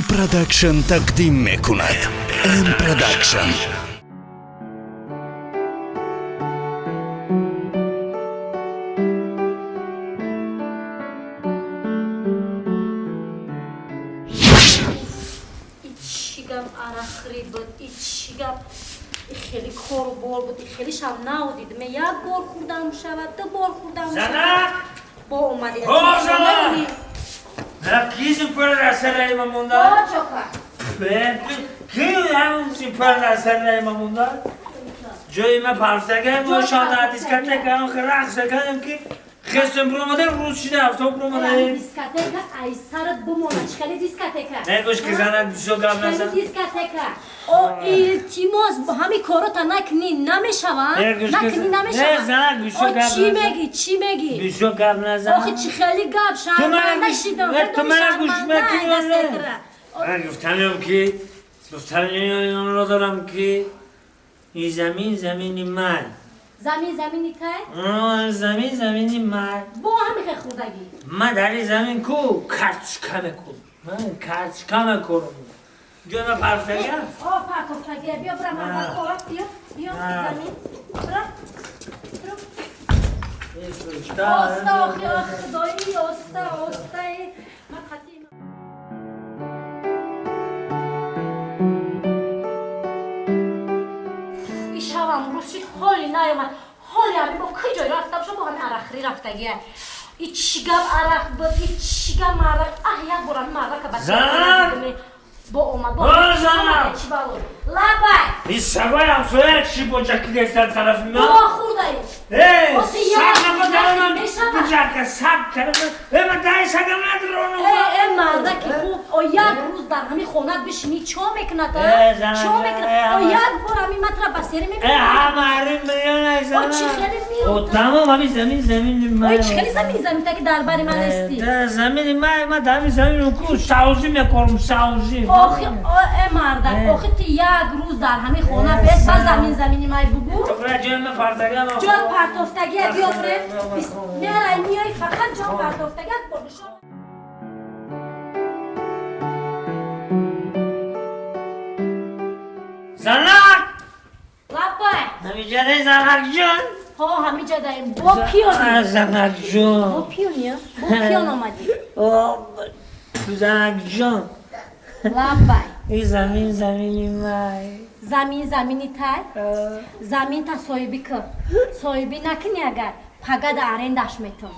М Продакшн тақдим мекунад. М Продакшн. Чӣ гап, арақхӯрӣ буд, и чӣ гап, и хеле кору бор буд, и хеле шав нав дидме, як бор хӯрдам шавад, ду бор хӯрдам. Занак! Бо омадӣ. О, занак! Кизм пур аз сари ма монда? Чока. Ки ҳамин пур аз сари ма монда? Ҷои ма парфтага мо шода дискотека он рақс кардем, ки хестем, буромада, рӯз шида авто буромада. Дискотека ай сарат бимона, чӣ хеле дискотека? Не, гӯш ки, занак, бисёр гап назан. Дискотека. О, илтимос, бо ҳами корота накунӣ намешаванд, накунӣ намешаванд. Занак, бисёр гап. Чӣ мегӣ, чӣ мегӣ? Бисёр гап назан. Охи, чӣ хеле гап, шарманда шидам. Ту мара гӯш мекунӣ? Ман гуфтанем ки, гуфтанро дорам, ки ин замин замини ман. Замин замини тай? Замин замини ман. Бо ҳами хел хӯрдагӣ? Ман дар ин замин ку картошка мекунам, ман картошка мекунам, ҷои ман парфтага. О, партофтагия, биё, бира, ман корат, биё, биё, замин, бира. Оста, охи, худои, оста, оста, ман қатъи. Ишавам рӯзи ҳоли наёмад, ҳоли ҳами бо куҷой рафта боша, бо ҳами арақхӯрӣ рафтагия. И чӣ гап арақ буд, и чӣ гап маърака, аҳ, як бор ҳами маърака ба бо омад. Бо чӣ бало, лабай. И сагои ҳамсоя чӣ бо ҷакидестан тарафи ман? Бо хӯрдаи. Э, саг буҷака, саг тарафи э, ман даи сага надрону. Э, э, мардаки хуб, о, як рӯз дар ҳами хонат бишинӣ, чо мекунад, чо мекунад? О, як бор ҳами матра ба сери мекунад. Э, ҳамари миёна. О, чӣ хеле миён. О, тамом, ҳами замин замини ман. Ой, чӣ хеле замин замин таки дар бари ман нести? Замини ман, ман дар ҳами замин ку савзӣ мекорам, савзӣ. Охи, э, мардак, охи, ту як рӯз дар ҳами хона бес ба замин замини май бугу. Ҷой партофтагия, биё, бре, мерай, миёй, фақат ҷон партофтагия, бор нишон. Занак! Лаббай! Ҳамиҷадаи, занакҷон? Ҳо, ҳамиҷадаем. Бо пиёни? Занакҷон! Бо пиёни? Бо пиён омадӣ? Занакҷон! Лаббай! И замин замини май. Замин замини тай? Замин та соҳибӣ кӣ. Соҳибӣ накунӣ агар, пага да арендаш метон.